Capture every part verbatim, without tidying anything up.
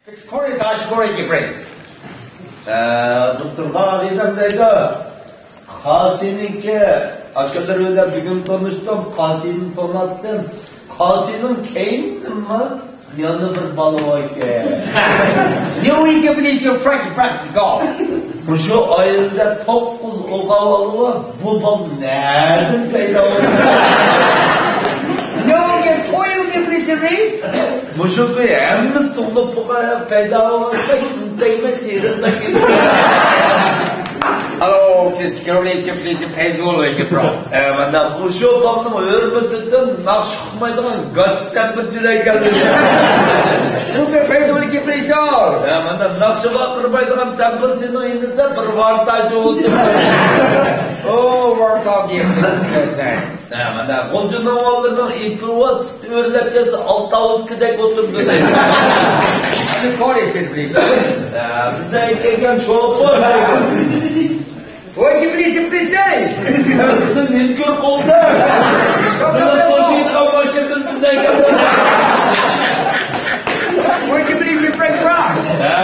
It's Corey Dash, Corey Gibbons. ئە، دوختۇر ئاغىنەم دەيدۇ. قاسىنىڭكى ئاكىلىرى بىلەن بۈگۈن تونۇشتۇم. قاسىنى تونۇتتۇم. قاسىنىڭ كەينىدىنمۇ يەنە بىر بالا بار ئىكەن. New English Frank Frank Goff. مۇشۇ ئائىلىدە توققۇز ئوغۇل بار. بۇ بالا نەدىن پەيدا بولدى؟ New English Toy English Race. مۇشۇ بىر ھەممىسى تۇغۇلۇپ بولغان پەيدا بولغان. كىم دەيمەن، سېرىلداپ كېتىپ. Hello, this girl is simply the casual like a pro. ئە، مانا مۇشۇ بالىنىڭ ھۆرمىتىدىن ناخشا ئۇقمايدىغان گاچا تەمبۇرچىلار كەلدى. Super casual كېپىلىشىڭ. ئە، مانا ناخشا باقىرمايدىغان تەمبۇرچىنىڭ يېنىدا بىر ۋارتاچى ئولتۇرۇپتۇ. Oh, ۋارتاچى. ھە، مانا غۇلجىنىڭ ئوغۇللىرىنىڭ ئېپى بار، سۈتى ئۆرلەپ كەتسە، ئالتاۋۇزكىدەك ئولتۇرىدۇ دەيدۇ. It's Corey Gibbons. ھە، بىزدىن كەلگەن شوپۇر. ۋاي، كېپىلىشىڭ، كېپىلىشىڭ. سەن بىزنى نېمە كۆرۈپ قالدىڭ؟ بىزنى توشۇيدىغان ماشىنا بىز بىزدىن كەلدى. ۋاي، كېپىلىشىڭ، كېپىلىشىڭ. ھە،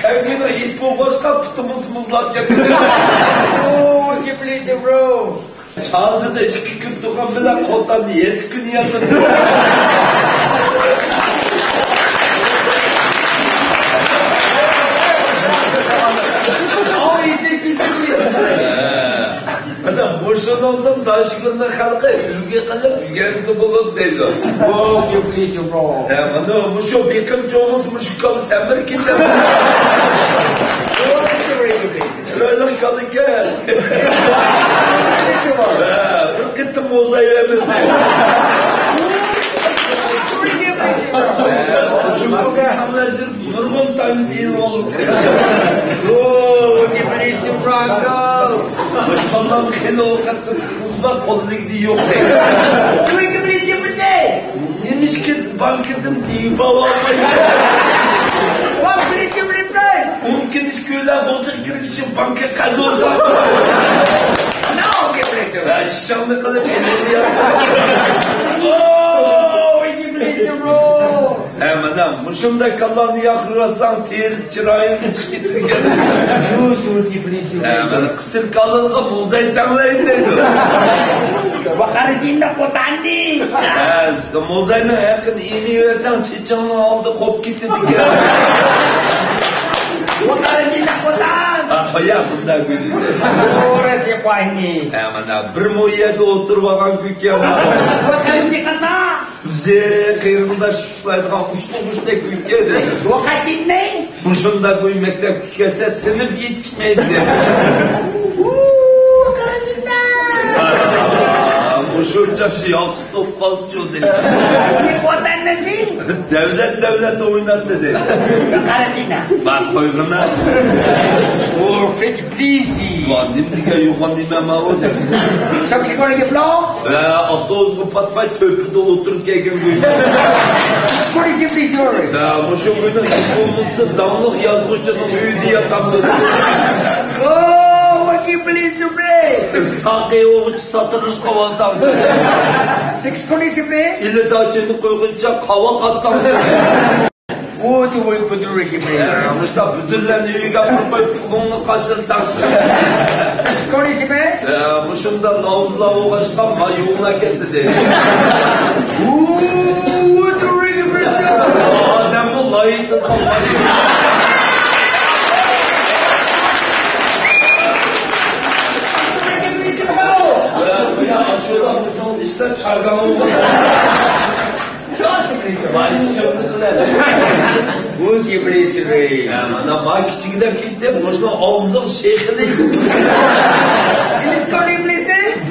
سەن مېنىڭ ئېپىم بولغاچقا پۇتۇمىز مۇزلاپ كەتتى. Oh, كېپىلىشىڭ، bro. چازىدا ئىككى كۈن تۇرغان بىلەن قوتاندا يەتتە كۈن ياتىدۇ. مانا مۇشۇنىڭدىن داشگىرنىڭ خەلقى ئۈلگە قىلىپ ئۆگەنسە بولىدۇ دەيدۇ. ھە، مانا مۇشۇ بېقىم چوڭىسى مۇشۇ كالا سەمەرقەنتتە. چىرايلىق كالا ئىكەن. ھە، بىر قېتىم موزاي بەرمىدى. شۇڭا ھەملەشتۈرۈپ نۇرغۇن تانگا يېڭىپ ئالدۇق. ئوو، كېپىلىشىڭ، بۇرادەر. باشقالارنىڭ خېلى ئوقەتتە قىزلار قولىدىكىدە يوق. نېمە ئىش كېتىپ بانكىدىن دېيىپ ئالالمايسەن؟ ئون كۈن ئىچكۈلەر بولجاق كىرگۈچە بانكا قەدۇر. ھە، ئىشىڭنى قىلىپ، ئېلىڭنى ياق. ھە، مانا مۇشۇنداق كاللانى ياقتۇرساڭ، تېرىسى چىرايىڭنى چىقىپ كېتىدىكەن. ھە، مانا قىسىر كاللىلىققا موزاي تەڭلەيدۇ دەيدۇ. ۋاقارىسىندا قوتاندى. ھە، موزاينىڭ ھەققىنى يېمەيۋەرسەڭ، چېچىڭنىڭ ئالدى قوپۇپ كېتىدىكەن. ۋاقارىسىندا قوتان. ھە، قويا، بۇنداق گۈلى. ھە، مانا بىر مو يەردە ئولتۇرۇپ ئالغان كۈيكەن. ۋاقارىسى قانداق؟ بىزى قېرىنداش ئۇشلايدىغان ئۇشتۇمتۇشتەك كۈيكەن. ۋاقەتىنى؟ مۇشۇنداق ئۆي مەكتەپكە كەلسە سىنىپ يېتىشمەيدۇ. ئۇ، قارىسىڭدا. مۇشۇ چاپسا يالقۇپ توپ قالسىچۇ دېدى. دەۋلەت دەۋلەت ئويناتتى دېدى. قارىسىڭدا. بار قويغىنا. ئۇ، فىت پلىزى. ۋا، نېمە دېگەن يوغان نېمە ماۋۇ دېدى. ساكسىفونى گەپلەڭ. ھە، ئاپتوبۇسقا پاتماي تۆپىدە ئولتۇرۇپ كەلگەن گۇي. ھە، مۇشۇ گۇينىڭ ھېچ بولمىسا داڭلىق يازغۇچىنىڭ ئۆيىدە ياتامدۇ. ئوو، ۋاكىي پلىز، سۈمرەي. ساقىي ئوغۇچى ساتىرىشقا بولسام. سېكىز كونى سۈمرەي. ئىلى داچىنى قويغىچە قاۋاق ئاتسام. ئۇ، دېۋاي بۈدۈرلىرى كېپىلى. ھە، مۇشۇنداق بۈدۈرلەرنى ئۆيگە ئاپىرىپ قويۇپ، پۇلۇڭنى قاچىلىساڭ. كونى سۈمرەي. ھە، مۇشۇنداق ناۋزىلار بولغاچقا، ما يۇڭلار كەتتى دەيدۇ. ئۇ، بۈدۈرلىرى كېپىلى. ئادەممۇ لايىتىدىغان ماشىنا. ھە، بۇ يا، ئاشۇلا مۇشۇنىڭ ئىچىدە چارگان بولغان. ۋاي، شۇنى قىلە. بۇ كېپىلى. ھە، مانا، ما كىچىكىدەك كېتىپ، مۇشۇنىڭ ئاۋزىغا شېخىلى.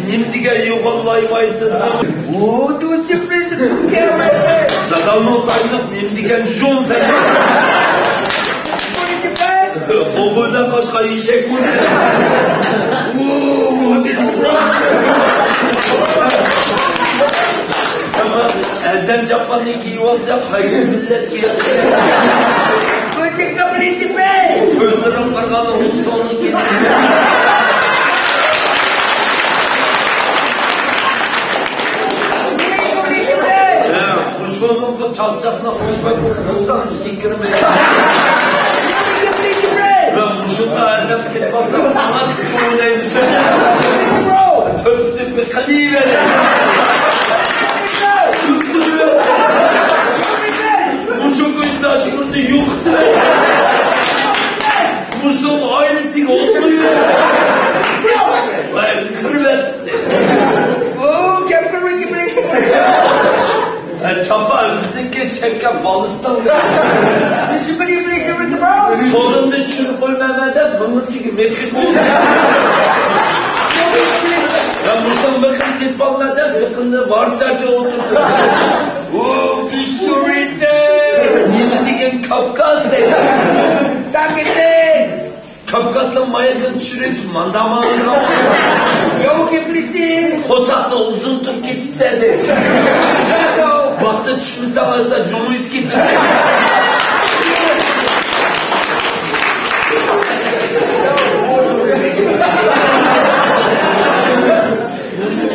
نېمە دېگەن يوغان لايمايتىن. بۇ كېپىلى. دادامنىڭ تايلىق نېمە دېگەن جون سەن. ئوغۇلدىن باشقا ئېشەك بولدى. ئەزەل جاپاننى كىيىۋالساق، قايسى مىللەت كىيەتتى؟ كۆزلىرىڭ قارىغاندا ئۇ سوڭنى كىيدى. ھە، مۇشۇنىڭغا چاقچاقنى قويماي، بۇ بولسا ئىچىگە كىرمەيدۇ. كېلىپ قالسا، ماڭا كۈچ ئوينايمىز. تۆپە-تۆپە قىلىۋېرىڭ. مۇشۇ كۈندە شۇنى يوقىتىۋېرىڭ. مۇشۇنىڭ ئائىلىسىگە ئولتۇرۇۋېرىڭ. ۋاي، كىرىۋەتتى. ئۇ، كەپكىرىۋېتىپ. ئە، چاپا ئۆزىنىڭكى شەككە بالىسىنىڭ. سورۇننى چۈشۈرۈپ قويمايمەن دەپ، بۇنىڭ ئىچىگە مېقى قويدى. يا، مۇشۇنىڭ مېقىنى تېپىپ ئالماي دەپ، مېقىنى بارتارچە ئولتۇردى. ئۇ، بىسكۇۋىتى. نېمە دېگەن كاپكاز دەيدۇ. ساكىتىز. كاپكازنىڭ مايىقىنى چۈشۈرۈپ، ماندا ماڭىدىغان. ياۋا گەپلىشىڭ. قورساقتا ئۇزۇن تۇرۇپ كېتىپسەن دەيدۇ. ۋاقتى چۈشمىسە، ئاستا جۇڭيىسى كېتىدۇ.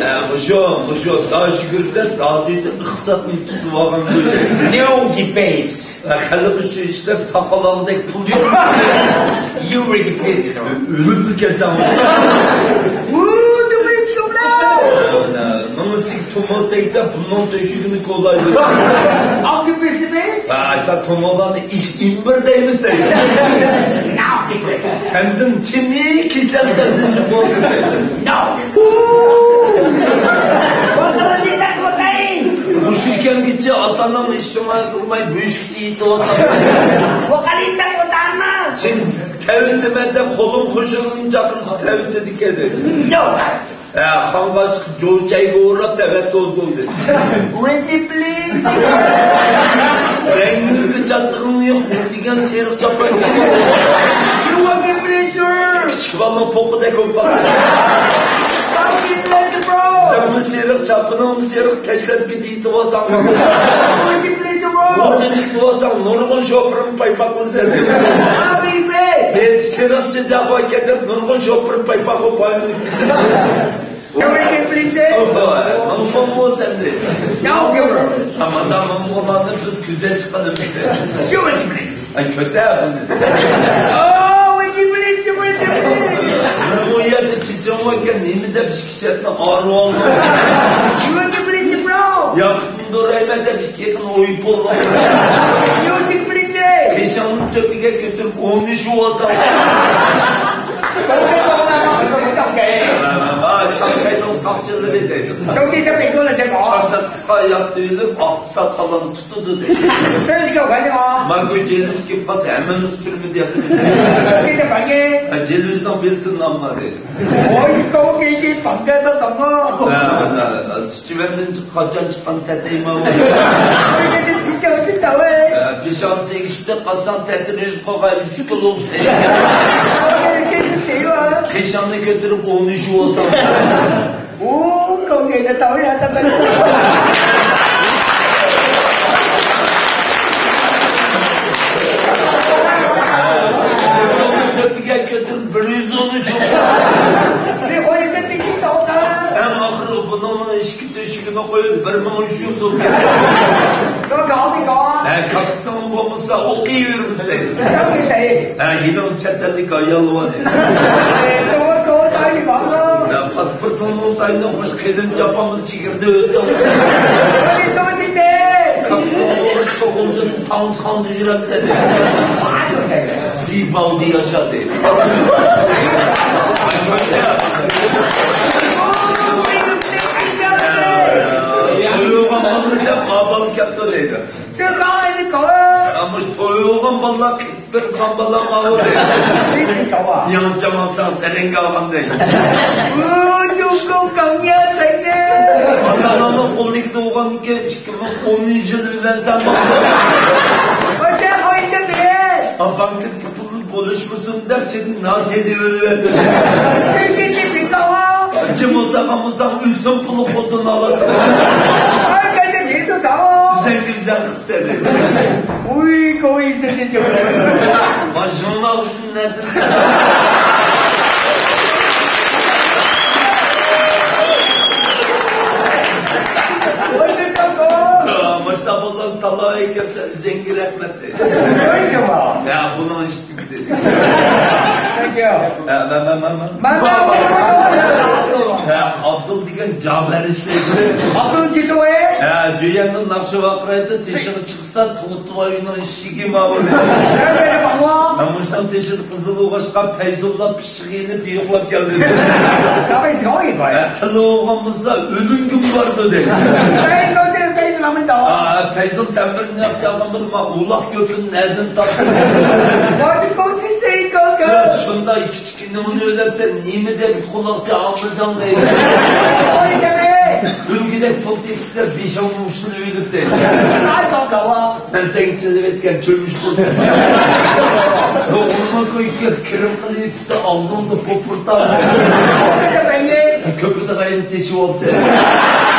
ئە، مۇشۇ، مۇشۇ داش يۈگۈردە دادىدىن ئىقتىسادنى تۇتۇۋالغان بۇ. نېو دىبېيت. خەلق ئۈچۈن ئىشلەپ، ساقال ئالغۇدەك پۇل يوق. You will be pleased. ئۆلۈپلا كەتسەڭ. مانا، ماڭا سىز تومۇر تەگسە، بۇنىڭ تۆشۈكىنى كولايدۇ. ئاكتىپىسىمىز؟ ئاشتا تومۇرلارنى ئىش ئىمبىر دەيمىز دەيدۇ. سەندىن چىنى كېسەل سەندىن بولدى دەيدۇ. مۇشۇ ئىكەنگىچە ئاتا-ئانام ئىش شۇڭا قىلماي، بۆشۈكتە يېتىۋاتامدۇ. سېنى تەۋىتىمەن دەپ قولۇم خۇشۇرۇم چاقىرسا تەۋىتىدىكەن. ياق. ھە، خانغا چىقىپ، جوچايغا ئوراپ تەۋەت سوز بولدى. رەڭگىڭگە چاتىقىڭ يوق، نېمە دېگەن سېرىق چاپان كىيدىڭ. كىچىك بالىنىڭ پوقىدەك بولۇپ قاپسەن. سېنىڭمۇ سېرىق، چاپىنىڭمۇ سېرىق، تەشلەپ كېتىۋاتساڭ. ئوتتىن چىقىۋاتساڭ، نۇرغۇن شوپۇرنى پايپاق قىلىسەن. سېرىق سىجاق باركەن دەپ، نۇرغۇن شوپۇرنى پايپاق قىلىپ قويۇڭ. ماڭماڭ بولسا ئەمدى. ئاماندا ماڭماڭلارنى بىز كۆزدەن چىقىرىمىز. ئەي، كۆتەر بۇنى. بۇ يەردە چېچىڭ باركەن، نېمە دەپ ئىچەتنى ئارىۋالدىم. ياقۇپنى دورايمەن دەپ ئىككى يېقىن ئويۇپ بولدۇم. قېشىڭنى تۆپىگە كۆتۈرۈپ ئونىشىۋالساڭ. ھا، شاڭخەينىڭ ساقچىلىرى دەيدۇ. چاچلار قىسقا ياق دېيىلىپ، ئاق ساقاللارنى تۇتىدۇ دەيدۇ. ماڭا جېلىس كېلىپ قالسا ھەممىمىز تۈرمىدە ياتىمىز. ھە، جېلىسنىڭ بېلىتىنى ئالما دەيدۇ. ھە، ھە، ھە، سىچىۋەندىن قاچان چىققان تەتەيمەن. ھە، پېشانىسى ئىشتە قالساڭ تەتىرى يۈز قوغاي ئۈچ كىلو. قېشىڭنى كۆتۈرۈپ ئونىشىۋالساڭ. تۆپىگە كۆتۈرۈپ بىر يۈز ئونىشىۋالساڭ. ئەڭ ئاخىرى بۇنىڭ ئىچكى تۆشۈكىنى قويۇپ، بىر مىڭ ئۈچ يۈز سوم كەتتى. ھە، كاكىسىڭ بولمىسا، ئوقۇيۋېرىمىز دەيدۇ. ھە، يېنىڭ چەت ئەللىك ئايالى بار دەيدۇ. ھە، پاسپورتىڭ بولسا، ئاينىڭ خوش قېلىن چاپانلىق چېگرىدە ئۆتۈڭ. كاكىسىڭ بولمىسا، توقۇمىسىنى تاڭ ساندا يۈرەمسەن دەيدۇ. بىباۋدى ياشا دەيدۇ. قويۇلغان بالىنى دەپ ئابال كەپتۇ دەيدۇ. ئەمما قويۇلغان بالىلار قېتىپ بېرىپ قالغان بالىلار ماۋۇ دەيدۇ. يېڭىچە ماڭساڭ سەرەڭگە ئالغان دەيدۇ. ئاتا-ئانامنىڭ قولىدىكى تۇغقانكەن، ئىككى مىڭ ئونىنچى يىل ئۆيلەنسەم. بانكىدىكى پۇل بولۇشمىسۇن دەپ سېنى ناسىيەت ئۆلۈۋەردىم. جىم ئولتۇرغان بولساڭ ئۆزۈڭ پۇللۇق خوتۇن ئالاتتىڭ. زەڭگىل زەڭ قىپسەن دەيدۇ. مانا شۇڭلار ئۈچۈن نەدىن. مۇشۇنداق بالىلار تالاي كەلسە زەڭگىل رەھمەت دەيدۇ. يا بۇنىڭ ئىشى. ھە، مەن، مەن، مەن، مەن. مەن، مەن، مەن، مەن، مەن. ھە، ئابدۇل دېگەن جابەر ئىشلەيدۇ. ئابدۇل جىتوي. ھە، جۆيەندىن ناخشا ۋارقىرايدۇ، تېشىغا چىقسا، تۇغۇتۋاينىڭ ئىشىكى ماۋۇ. ھە، مەن، مەن، مەن. مەن مۇشۇنىڭ تېشىدا قىزىل ئوغاچقا پەيزۇللا پىششىق يېنىپ يوقلاپ كەلدى. ھە، تىل بولغان بولسا، ئۆلۈمگە بارىدۇ دەيدۇ. ھە، پەيزۇل تەمبىرنى ئېلىپ كەلگەن بولسا، مەن ئۇلاق كۆپۈرنى نەدىن تاپتىم؟ شۇنداق ئىككى ئىككىنى ئۇنى ئۆيلەپسەن، نېمە دەپ قۇلاقچا ئالمىدىڭ دەيدۇ. ئۆلگۈدەك پۇل تېپىسە، بېشىڭنى ئۇشتىن ئۆيلۈپ دەيدۇ. سەن تەڭ چېلىۋەتكەن چۆمۈچ پۇل. ئۇنىڭ كۆيۈككە كىرىم قىلىۋېتىپتۇ، ئاغزىڭدا پوپۇرتا. كۆپۈردە غەيرىي تېشىپ ئالسا.